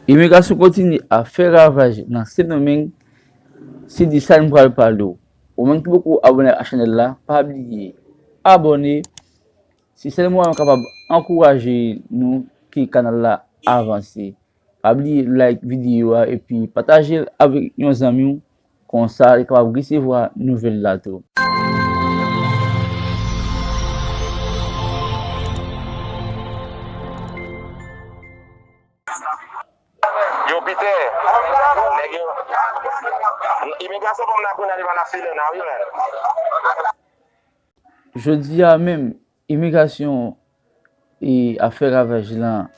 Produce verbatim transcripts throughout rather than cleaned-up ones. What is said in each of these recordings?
Imigrasyon kontinye ap fè ravaj nan Sendomeng, se de sa n pral pale w. Ou menm ki poko abòne ak chanèl la, pa bliye abòne. Se sèl mwayen w kapab ankouraje nou ke kanal la avanse. Pa bliye like videyo a epi pataje l avèk yon zanmi w. Konsa, li kapab resevwa nouvèl la tou. Yo, Piter, nèg yo, imigrasyon pa m nan kounye a, li pa nan filen nan, wi, men. Jodi a menm, imigrasyon e ap fè ravaj lan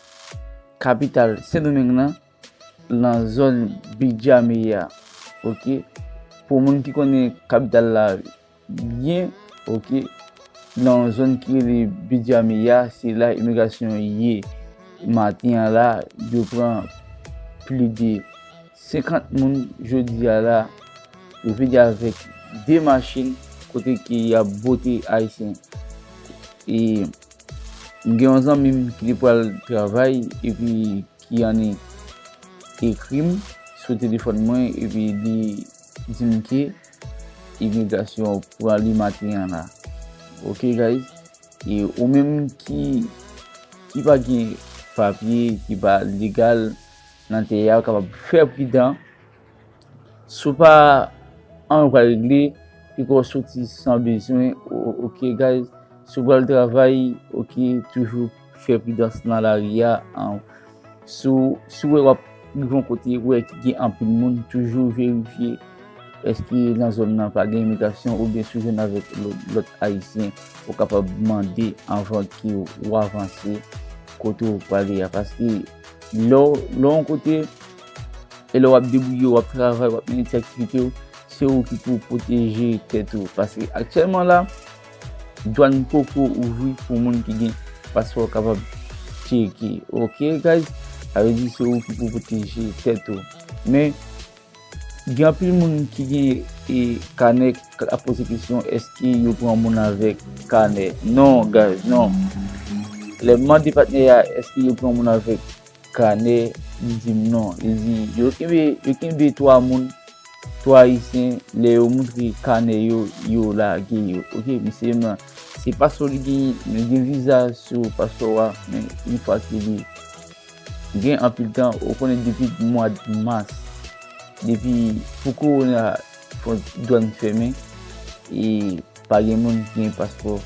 kapital Sendomeng nan, lan zòn Bidjame a. Oke. Pou moun ki konnen kapital la byen, oke, lan zòn ki rele Bidjame a, se la imigrasyon ye maten an la, yo pran plis de senkant moun jodi a la, yo vini avèk de machin kote ke y ap bote Ayisyen. E m gen yon zanmi m ki te pral travay epi ki annik ekri m sou telefòn mwen epi li di m ke imigrasyon pran li maten an la. Oke, guys. E ou menm ki, ki pa gen papye, ki pa legal nan tè a, ou kapab fè pridan. Si w pa anyen w pral regle, piko w soti san bezwen, o-, oke, guys. Si w pral travay, oke, toujou fè pridans nan lari a. An, si w, si w wè w ap rive yon kote, w wè ki gen anpil moun, toujou verifye èske nan zòn nan pa gen imigrasyon oubyen si w jwenn avèk lòt, lòt Ayisyen, ou kapab mande anvan ke w avanse kote w prale a. Paske lè w, lè w yon kote, e lè w ap debouye w, w ap travay, w ap mennen ti aktivite w, se ou ki pou pwoteje tèt ou. Paske aktyèlman la, dwàn poko ouvri pou moun ki gen paspò kapab tcheke. Oke, guys? Sa vle di se ou ki pou pwoteje tèt ou. Men, gen anpil moun ki gen, e, kanè k ap poze kesyon, èske yo pran moun avèk kanè? Non, guys, non. Lè m mande patnè a, èske yo pran moun avèk kanè, li di m non. Li di, yo kenbe, yo kenbe twa moun, twa Ayisyen, lè yo moutre kanè yo, yo lage yo. Oke, mesye m nan, se paspò li genyen, men gen viza sou paspò a, men yon fwa ke li gen anpil tan, ou konnen depi mwa mas, depi pou kowona fwondwàn fèmen, e pa gen moun ki gen paspò,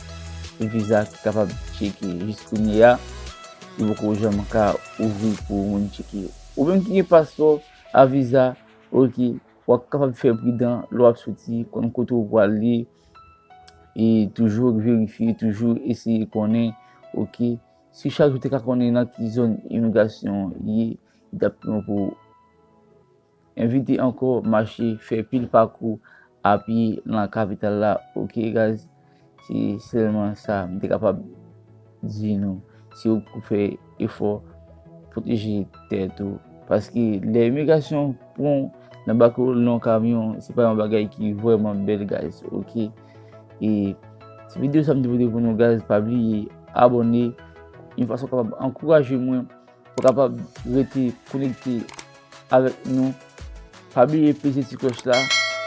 viza ki kapab tcheke. Jis kounye a, li poko janm ka ouvri pou moun tcheke. Ou menm ki gen paspò a viza, oke, w ap kapab fè pridan lè w ap soti, konn kote w prale, e toujou verifye, toujou eseye konnen, oke, si chak jou w te ka konnen nan ki zòn imigrasyon ye, li t ap pi bon pou ou. Envite ankò, mache, fè pil pakou a pye nan kapital la, oke, guys? Se sèlman sa m te kapab di nou. Se ou pou fè efò, pwoteje tèt ou. Paske lè imigrasyon pran w nan bak ou nan yon kamyon, se pa yon bagay ki vrèman bèl, guys, oke? E se videyo sa m te pote pou nou, guys. Pa bliye abòne, yon fason kapab ankouraje mwen pou kapab rete konekte avèk nou. Pa bliye peze ti klòch la,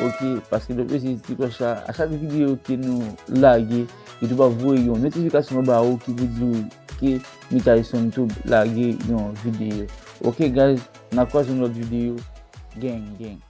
oke, paske lè w peze ti klòch la, a chak videyo ke nou lage, YouTube ap voye yon notifikasyon ba ou ki pou di w ke Michaelson Tube lage yon videyo. Oke, guys, n a kwaze yon lòt videyo. Gang, gang.